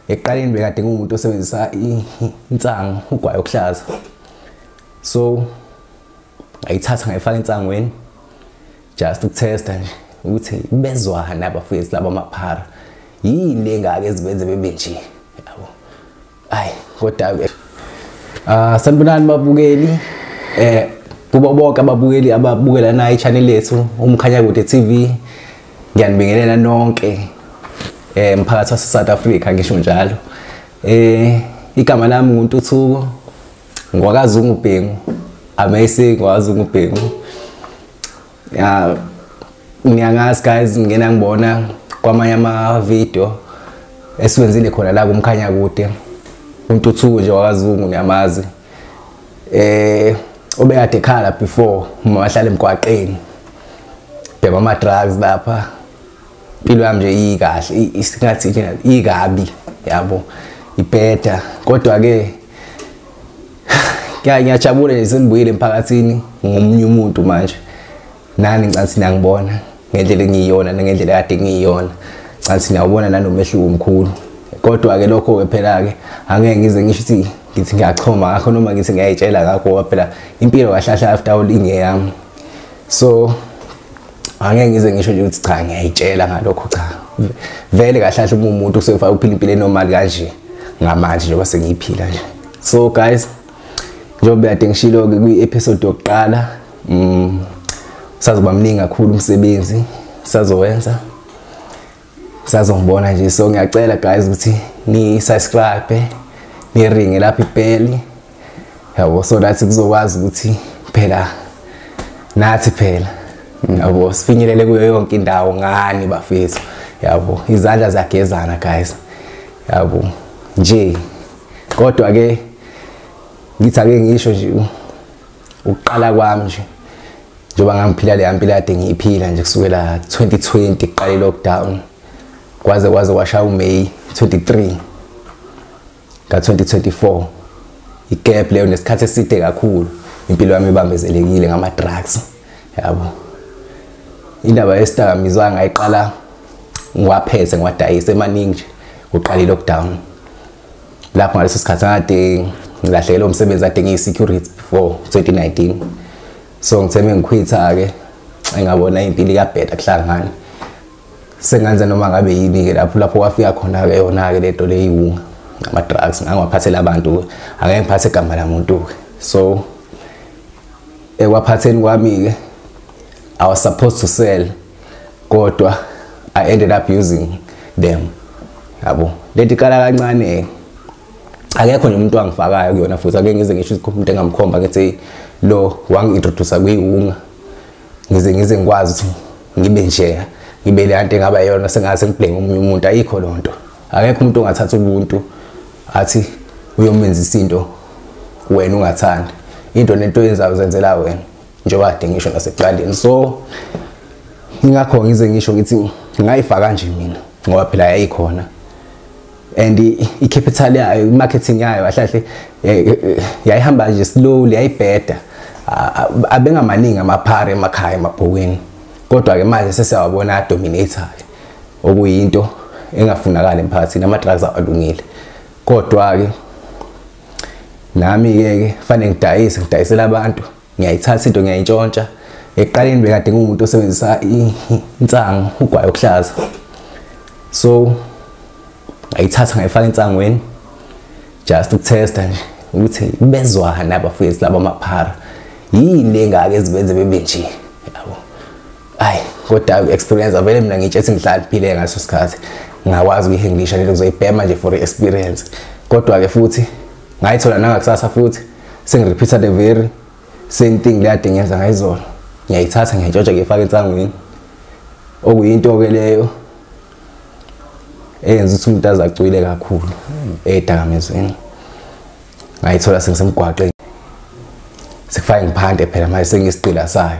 Ekuqaleni bekade ngumuntu osebenzisa insangu, ugwayi okuhlaza. So ngayithatha ngayifaka insangweni just ukutesta nje ukuthi bezwana abafethu laba amaphara, yini le ngake ezibenze bebe nje, yabo. Ayi kodwa sanibonani babukeli, kubo bonke ababukeli ababukela nayo i-channel yethu Umkhanyakude TV. Ngiyanibingelela nonke mphakathi wase South Africa, ngisho njalo. Igama lami nguNtuthuko, ngwakaZungu Bhengu, amazing ngwakaZungu Bhengu. Ya, ngiyangazi guys, ngena ngibona kwamanye ama video esiwenzile khona la kuMkhanyakude. uNtuthuko nje wakaZungu niyamazi, obekade ekhala before uma wahlala emgwaqeni, bhema ama drugs lapha. Impilo yami nje ikahle, isingathi nje ikabi, yabo, ibheda. Kodwa ke ngiyajabula nje senibuyile emphakathini ngomunye umuntu manje. Nani ngicathi niyangibona ngendlela engiyiyona nangendlela kade ngiyiyona, ngicathi niyawubona nanomehluko omkhulu. Kodwa ke lokho ke phela ke angeke ngize ngisho ukuthi ngithi ngiyachoma ngakho noma ngithi ngiyayitshela ngakho, ngoba phela impilo kahle kahle after all ingeyami. So angeke ngize ngisho nje ukuthi cha ngiyayitshela ngalokho, cha vele kahle kahle uma umuntu usefaka uphila impilo enormal kanje ngamanje njengoba sengiyiphila nje. So guys, njengoba kade ngishilo ke kwi-episode yokuqala, sazoba mningi kakhulu umsebenzi sazowenza, sazongibona nje. So ngiyacela guys ukuthi ni subscribe, ni ringe lapha ibell, yabo, so that kuzokwazi ukuthi phela nathi phela, yabo, sifinyelele kuyo yonke indawo ngani bafethu, yabo. Izandla ziyagezana guys, yabo nje. Kodwa ke ngithi ake ngisho nje ukuqala kwami nje, njengoba ngangiphila le mpilo kade ngiyiphila nje kusukela 2020 kuqala i-lockdown kwaze kwashaya uMay 23 ka 2024, igap leyo nesikhathi eside kakhulu impilo yami ibambezelekile ngama drugs, yabo. Indaba yesidakamizwa ngayiqala ngiwaphethe ngiwadayisa emaningi nje kuqala i-lockdown. Lapho ngaleso sikhathi ngade ngilahlekelwe umsebenzi kade ngiyi-security before 2019. So ngithe mengikhwitha ke engabona impilo iyabheda kuhlangana, sengenza noma ngabe yini ke lapho kwafika khona ke yona ke lento leyiwunga ama drugs, ngangwaphathela abantu, angeke ngiphathe igama lamuntu ke. So ekwaphatheni kwami ke I was supposed to sell, kodwa I ended up using them, yabo. Lento iqala kancane, akekho nje umuntu wangifakayo kuyona, futhi ake ngize ngisho umuntu engamkhomba ngithi lo wangi-introduce kwiwunga, ngize ngikwazi ukuthi ngibe nje ngibe le nto engaba yona, sengathi ngiblame omunye umuntu. Ayikho lonto, akekho umuntu ongathatha ubuntu athi uyomenzisa into wena ungathandi. Into nento oyenzayo uzenzela wena, njengoba kade ngisho nasekuqaleni. So ingakho ngize ngisho ngithi ngayifaka nje mina, ngoba phela yayikhona and i-capital yayo, i-marketing yayo kahle kahle yayihamba nje slowly, yayibheda, abengamaningi amaphara emakhaya emabhokweni. Kodwa ke manje sesiyawabona adominator, okuyinto engafunakala emphakathini. Ama drugs awalungile, kodwa ke nami ke fanele ngidayise, ngidayisela abantu, ngiyayithatha into ngiyayintshontsha. Ekuqaleni bekade ngumuntu osebenzisa insangu, ugwayi okuhlaza. So ngayithatha ngayifaka insangweni just ukutesta nje ukuthi bezwana abafethu laba amaphara, yini le ngake ezibenze bebe nje, yabo. Ayi kodwa experience vele mina ngitshe ngihlaliphile ngaso sikhathi, ngakwazi ukuyihandlisha lento, ngizoyibhema nje for experience. Kodwa ke futhi ngayithola nangakusasa futhi sengirepeat the very same thing le ade ngiyenza ngayizolo, ngiyayithatha ngiyayintshontsha ngiyifaka insangweni, okuyinto ke leyo eyenza ukuthi umuntu azacwile kakhulu edakamizweni. Ngayithola sengisemgwaqeni, sekufake ngiphande phela manje sengisigqila sayo,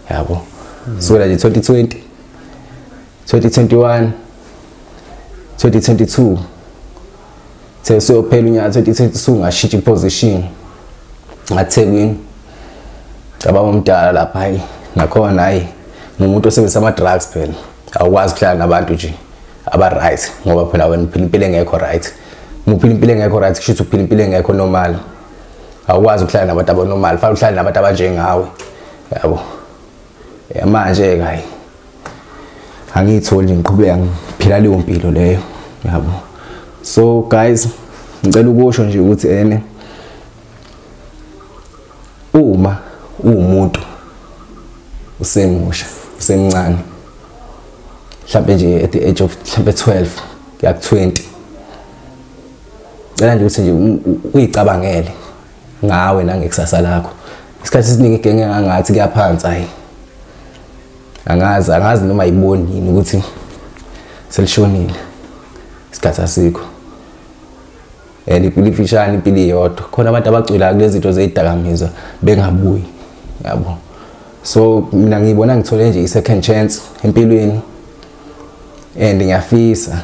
yabo. Sukela nje 2020, 2021, 2022 sesiyophela unyaka 2022, ngashintsha iposition ngaThekwini, cabanga umdala lapha. Hayi nakhona, hayi ngumuntu osebenzisa ama drugs phela, awukwazi ukuhlala nabantu nje aba right, ngoba phela wena uphila impilo engekho right. Uma uphila impilo engekho right kusho ukuthi uphila impilo engekho normal. Awukwazi ukuhlala nabantu abanormal, fanele uhlale nabantu abanjengawe, yabo. Manje ke hayi angiyitholi, ngiqhubeka ngiphila leyo mpilo leyo, yabo. So guys, ngicela ukusho nje ukuthi ene uma uwumuntu usemusha, usemncane, mhlawumbe nje at the age of mhlawumbe 12 kuya ku 20, cela nje ukuthi nje uyicabangele ngawe nangekusasa lakho. Isikhathi esiningi igenge engathi kuyaphansi, hayi angazi noma ayiboni yini ukuthi selishonile, isikhathi asikho. And impilo ifishane, impilo iyodwa. Khona abantu abacwila kulezi zinto zezidakamizwa bengabuyi, yabo. So mina ngibona ngithole nje i-second chance empilweni, and ngiyafisa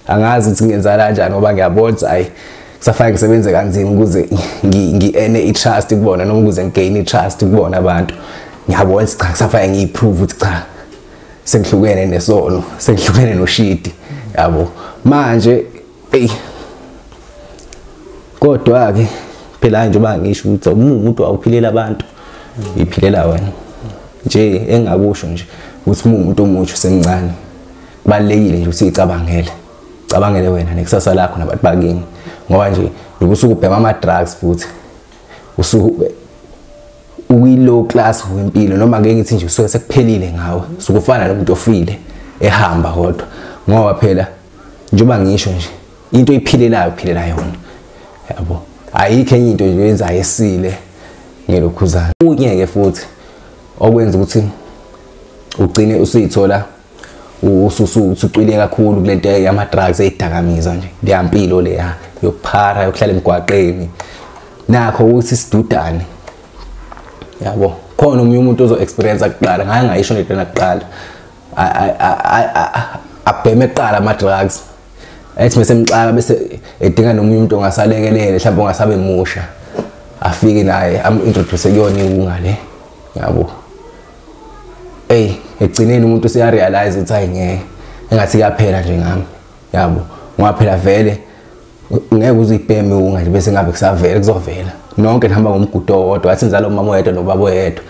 angazi ukuthi ngenza kanjani, ngoba ngiyabona ukuthi hayi kusafanele ngisebenze kanzima ukuze ngi-earn i-trust kubona, noma ukuze ngi-gain i-trust kubona abantu. Ngiyabona ukuthi cha, kusafanele ngiyiprove ukuthi cha, sengihlukene nesono, sengihlukene noshidi, yabo. Manje ey, kodwa ke phela njengoba ngisho ukuthi umuntu awuphilela abantu, uyiphilela wena nje. Engakusho nje ukuthi uma umuntu omusha usemncane, kubalulekile nje ukuthi uyicabangele, cabangele wena nekusasa lakho nabantu bakini, ngoba nje usuke ubhema ama-drugs futhi usuke uyi-low class wempilo, noma ngeke ngithi nje usuke sekuphelile ngawe, usuke ufana nomuntu ofile ehamba kodwa, ngoba phela njengoba ngisho nje into oyiphilelayo uphilela yona, yabo. Ayikho enye into nje oyenzayo esile ngelokhuzana. Kunye-ke futhi okwenza ukuthi ugcine usuyithola usucwile kakhulu kulento yama-drugs eyidakamizwa nje, leya mpilo leya yokuphara, yokuhlala emgwaqeni, nakho ukuthi sidudane, yabo. Khona omunye umuntu ozo-experience kuqala, ngake ngayisho lento nakuqala, abheme kuqala ama-drugs, ethi bese emxaka, bese edinga nomunye umuntu ongasalekelele, mhlawumbe ongasabe musha, afike naye am-introduce kuyona iwunga le, yabo. Ey, ekugcineni umuntu useya-realize ukuthi hayi ngeke, engathi kuyaphela nje ngami, yabo. Ngoba phela vele ngeke uze uyibheme iwunga nje bese ngabe kusavela, kuzovela nonke nihamba ngomgudu owodwa, wathi nizala umama oyedwa nobaba oyedwa,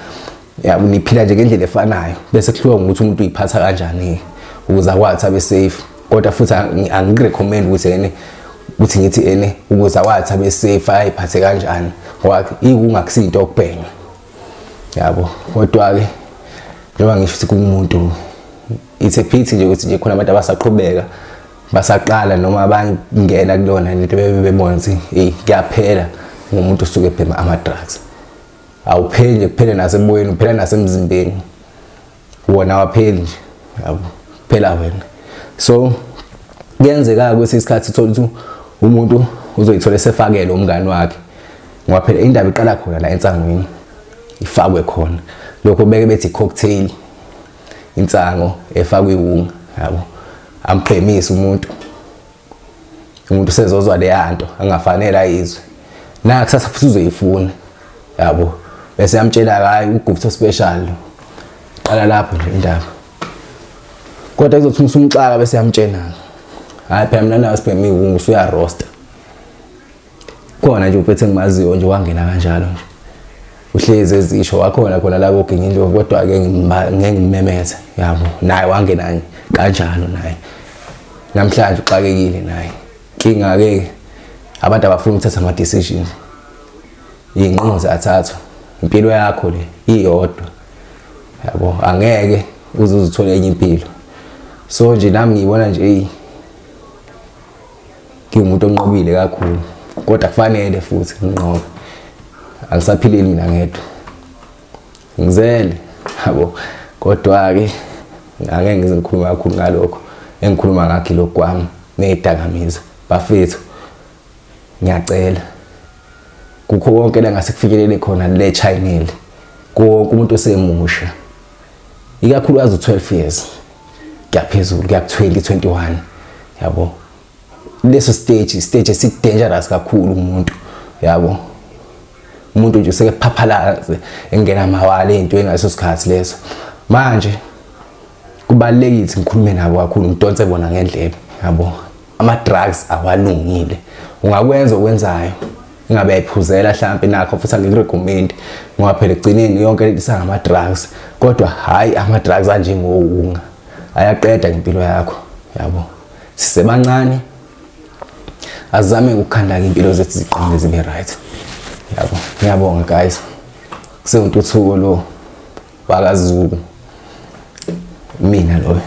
yabo, niphila nje ngendlela efanayo, bese kuhluka ngokuthi umuntu uyiphatha kanjani ukuze akwazi abe safe. Kodwa futhi angikurecommend ukuthi ene ukuthi ngithi ene ukuze akwazi abe safe ayiphathe kanjani, ngoba iwunga akusinto yokubhema, yabo. Kodwa ke njengoba ngisho ukuthi kumuntu it's a pity nje ukuthi nje khona abantu abasaqhubeka basaqala noma abangena kulona lento bebebona ukuthi hey kuyaphela ngomuntu osuke ebhema ama-drugs. Awupheli nje, kuphele naseboyeni, uphela nasemzimbeni, wona awapheli nje, yabo, phela wena. So kuyenzeka kwesinye isikhathi uthola ukuthi umuntu uzoyithola esefakele umngani wakhe, ngoba phela indaba iqala khona la ensangweni, ifakwe khona lokho beke bethi cocktail, insango efakwe iwunga, yabo. Ambhemise umuntu usezozwa leya nto angafanele ayizwe, na kusasa futhi uzoyifuna, yabo. Bese yamtshela hayi uGupta special, qala lapho nje indaba. Kodwa izothi usumxaka bese yamtshela hayi phela mina nawe sibheme iwunga, usuya roster. Khona nje uphethe ngimaziyo nje wangena kanjalo nje, uhlezi ezisho wakhona khona la koginye indlovu, kodwa ke ngeke ngimemeze, yabo. Naye wangena kanjalo naye, namhlanje uxakekile naye. Inkinga ke abantu abafuna ukuthatha ama decisions, iy'nqumo ziyathathwa, impilo yakho le iyodwa, yabo, angeke uze uzithole enye impilo. So nje nami ngiyibona nje ngiwumuntu onqobile kakhulu, kodwa kufanele futhi nginqobe, angisaphileli mina ngedwa, ngizele, yabo. Kodwa ke angeke ngize ngikhulume kakhulu ngalokho, engikhuluma ngakho lokhu kwami nezidakamizwa. Bafethu, ngiyacela kukho konke la ngase kufikelele khona le channel, konke umuntu osemusha, ikakhulukazi u12 years kuyaphezulu kuya ku20 21, yabo. Leso stage esi dangerous kakhulu umuntu, yabo. Umuntu nje useke phaphalaze engena mawala entweni ngaleso sikhathi leso. Manje Kubalulekile ukuthi ngikhulume nabo kakhulu, ngidonse bona ngendlebe, yabo. Ama-drugs awalungile, ungakwenza okwenzayo ingabe ayiphuzela mhlampe nakho futhi angikurecommend, ngoba phela ekugcineni yonke lento isangama-drugs. Kodwa hhayi ama-drugs anjengowunga ayaqeda ngempilo yakho, yabo. Sisebancane, azame ukukhanda impilo zethu ziqonde zibe right, yabo. Ngiyabonga guys, kusewuntuthuko lo wakaZulu, mina loyo.